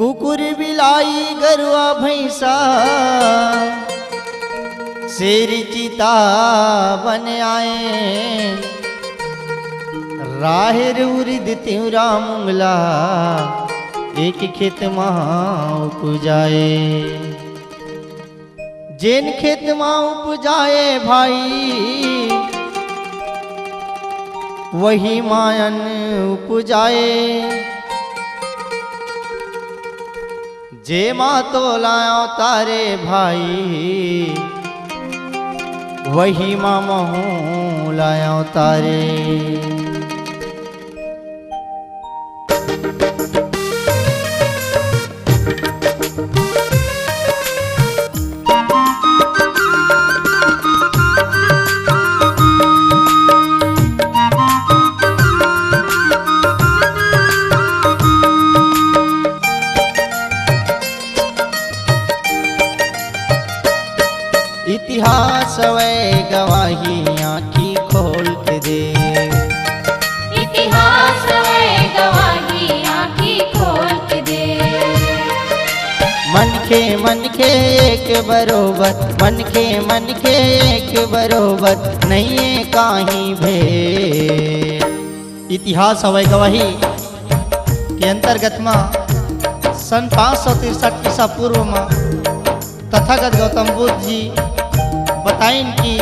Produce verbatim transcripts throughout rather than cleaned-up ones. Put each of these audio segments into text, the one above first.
कुकुर बिलाई गरुआ भैंसा, शेर चीता बन आए, राहेर उरिद तिंवरा मुंगला, एक खेत मा उपजाए। जेन खेत मा उपजाए भाई, वही मा अन्न उपजाए। जे मा तोला अवतारे भाई, वही मा महूँ ला अवतारे। इतिहास हवय गवाही, आँखी खोल के दे। इतिहास हवय गवाही, आँखी खोल के दे। मनखे मनखे एक बरोबर, मनखे मनखे एक बरोबर, नइये काहीं भेद। इतिहास हवय गवाही के अंतर्गत म सन पाँच सौ तिरसठ ईसा पूर्व म तथागत गौतम बुद्ध जी बताइन कि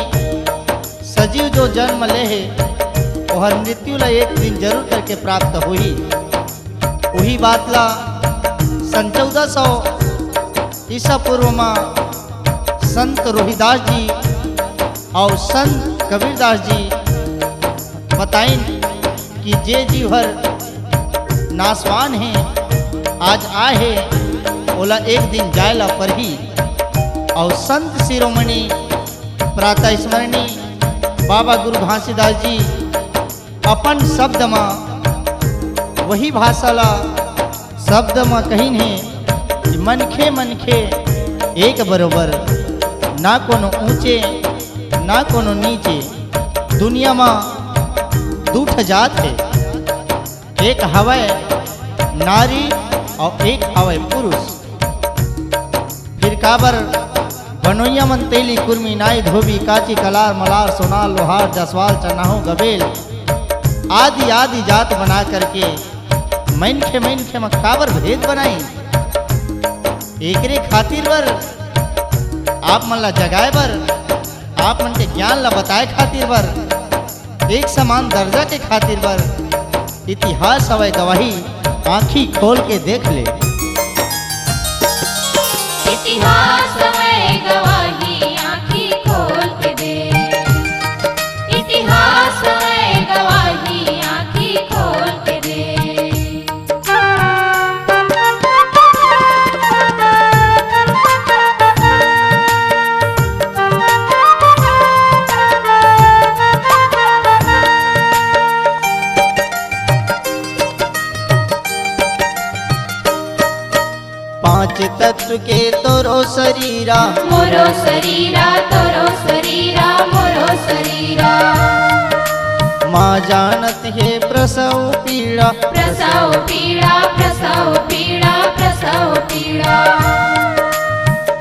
सजीव जो जन्म ले हे, ओहर मृत्यु ला एक दिन जरूर करके प्राप्त होही। उही बात ला सन चौदह सौ ईसा पूर्व म संत रोहिदास जी अउ संत कबीरदास जी बताइन कि जे जीव हर नासवान हे, आज आए हे, ओला एक दिन जाए ला परही। अउ संत शिरोमणि प्रातः स्मरणी बाबा गुरु घासीदास जी अपन शब्द म वही भाषा ला शब्द म कहिन हे कि मनखे मनखे एक बरोबर, ना कोनो ऊंचे ना कोनो नीचे। दुनिया म दू ठो जात हे, एक हवय नारी अउ एक हवय पुरुष। फिर काबर बनोइया मन तेली, कुर्मी, नाई, धोबी, काची, कलार, मलार, सोनार, लोहार, जसवाल, चन्नाहू, गबेल आदि आदि जात बना करके मनखे मनखे म काबर भेद बनाई? एकरे खातिर बर, आप मन ला जगाए बर, आप मन के ज्ञान ला बताए खातिर बर, एक समान दर्जा के खातिर बर इतिहास हवय गवाही, आँखी खोल के देख ले। इतिहास हवय गवाही, आँखी खोल के दे। इतिहास हवय गवाही, आँखी खोल के दे। पांच तत्व के तोरो सरीरा, मोरो सरीरा, तोरो सरीरा, मोरो सरीरा। माँ जानत हे प्रसव पीड़ा, प्रसव पीड़ा, प्रसव पीड़ा, प्रसव पीड़ा।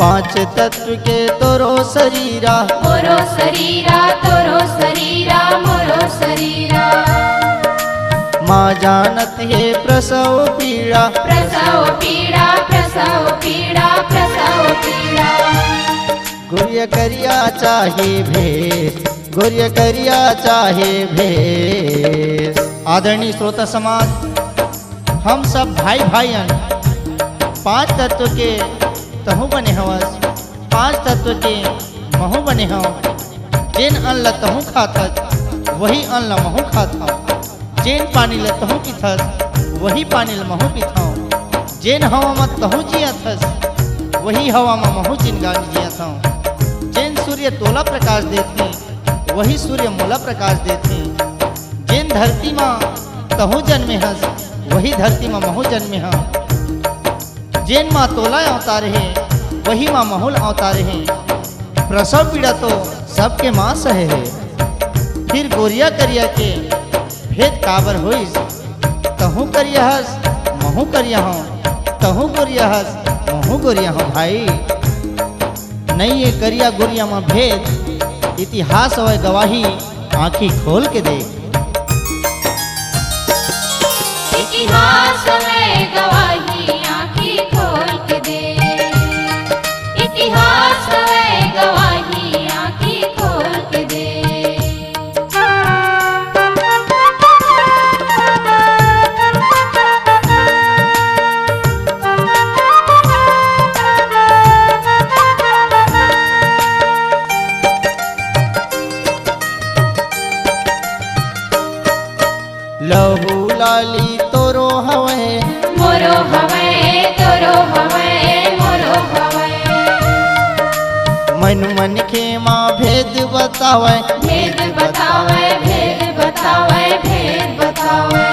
पांच तत्व के तोरो सरीरा, मोरो सरीरा, तोरो सरीरा, मोरो सरीरा। माँ जानत हे प्रसव पीड़ा, प्रसव पीड़ा, प्रसव पीड़ा, प्रसव पीड़ा। गोरिया करिया चाहे भेष, गोरिया करिया चाहे भेष। आदरणीय श्रोता समाज, हम सब भाई भाई अन, पांच तत्व के तहूँ बने हवस, पांच तत्व के महूँ बने हव। जेन अन्न ल तहूँ खाथस, वही अन्न ल महूँ खाथव। जेन पानी ल तहूँ पीथस, वही पानी ल महूँ पीथव। जेन हवा म तहूँ जियत हस, वही हवा म महूँ जिनगानी जियत हव। जेन सूर्य तोला प्रकाश देथे, वही सूर्य मोला प्रकाश देथे। जेन धरती म तहूँ जन्मे हस, वही धरती म महूँ जन्मे हव। जेन माँ तोला अवतारे हे, वही माँ महूँ ल अवतारे हे। प्रसव पीड़ा तो सबके माँ सहे हे। फिर गोरिया करिया के भेद काबर होइस? तहूँ करिया हस, महूँ करिया हव। तहूँ गोरिया हस, महूँ गोरिया हूँ भाई। नइये करिया गोरिया म भेद, इतिहास हवय गवाही, आँखी खोल के देख। इतिहास हवय गवाही, आँखी खोल के देख। इतिहास हवय गवाही, आँखी खोल के देख। लहू लाली तोरो हवय, मोरो हवय, तोरो हवय, मोरो हवय। मन मनखे मा भेद बतावय, भेद बतावय, भेद बतावय, भेद बतावय।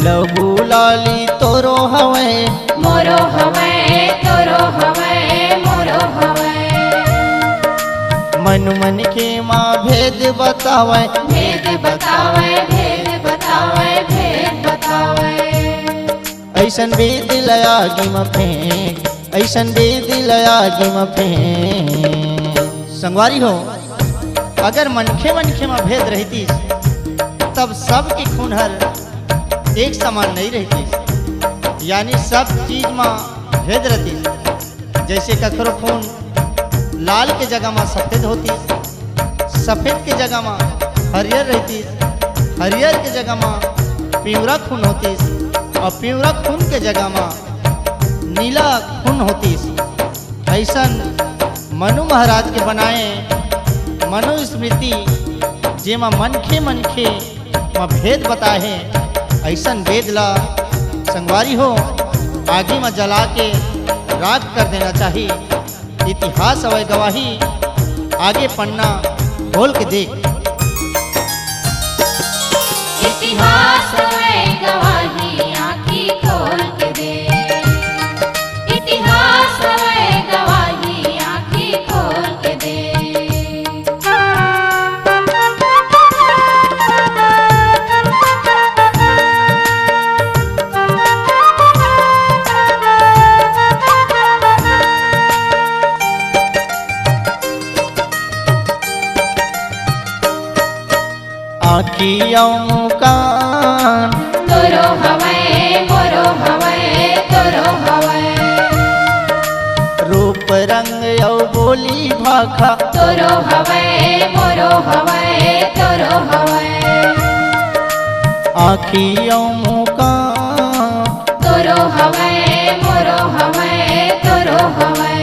लहू लाली तोरो हवय, मोरो हवय, तोरो हवय, मोरो हवय। मन मनखे मा भेद बतावय, भेद बतावय, भेद बतावय, भेद बतावय। अइसन भेद ल आगी म फेंक, अइसन भेद ल आगी म फेंक। संगवारी हो, अगर मनखे मनखे म भेद रहितिस, तब सबके खून हर एक समान नइ रहितिस, यानी सब चीज म भेद रहितिस। जइसे कखरो खून लाल के जगह म सफेद होतिस, सफेद के जगह म हरियर रहितिस, हरियर के जगह म पिंवरा खून होतिस, अउ पिंवरा खून के जगह म नीला खून होतिस। अइसन मनु महाराज के बनाए मनुस्मृति, जेमा मनखे मनखे म भेद बताए हे, अइसन भेद ला संगवारी हो, आगी म जला के राख कर देना चाही। इतिहास हवय गवाही, आगे पन्ना खोल के देख। इतिहास हवय गवाही, आँखी खोल के देख। इतिहास हवय गवाही, आँखी खोल के देख। आँखी अउ मुकान तोरो हवय, मोरो हवय, तोरो हवय। रूप रंग अउ बोली भाखा तोरो हवय, मोरो हवय, तोरो हवय। आँखी अउ मुकान तोरो हवय, मोरो हवय, तोरो हवय।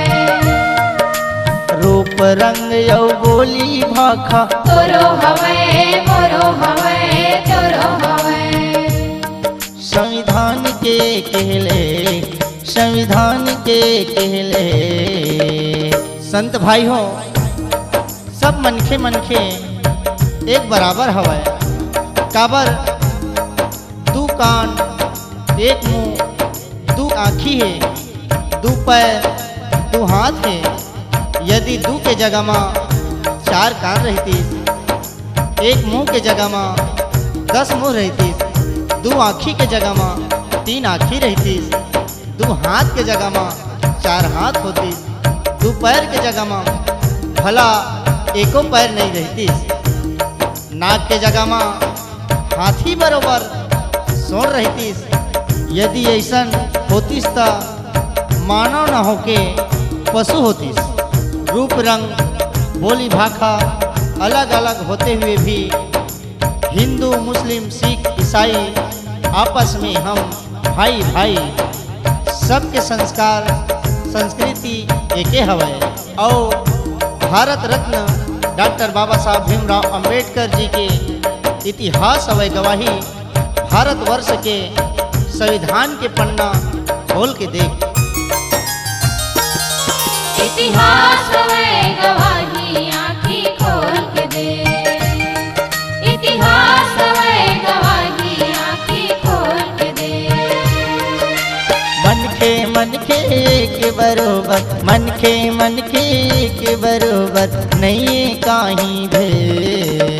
रूप रंग अउ बोली भाखा तोरो हवय, मोरो हवय, तोरो हवय। संविधान के कहले, संविधान के कहले। संत भाई हो, सब मनखे मनखे एक बराबर हवय। काबर? दू कान, एक मुंह, दू आँखी हे, दू पैर, दू हाथ हे। यदि दू के जगह म चार कान रहितिस, एक मुंह के जगह म दस मुंह रहितिस, दू आँखी के जगह म तीन आँखी रहितिस, दू हाथ के जगह म चार हाथ होतिस, दू पैर के जगह म भला एको पैर नइ रहितिस, नाक के जगह म हाथी बरोबर सोंड़ रहितिस। यदि अइसन होतिस, त मानव न होके पशु होतिस। रूप रंग, बोली भाखा अलग-अलग होते हुए भी हिंदू, मुस्लिम, सिख, ईसाई आपस में हम भाई भाई, सबके संस्कार संस्कृति एके हवय। अउ भारत रत्न डॉक्टर बाबा साहब भीमराव अंबेडकर जी के इतिहास हवय गवाही, भारतवर्ष के संविधान के पन्ना खोल के देख। इतिहास हवय गवाही, आँखी खोल के देख। इतिहास हवय गवाही, आँखी खोल के देख। मनखे मनखे के बरोबर, मनखे मनखे के बरोबर, नइये काहीं भेद।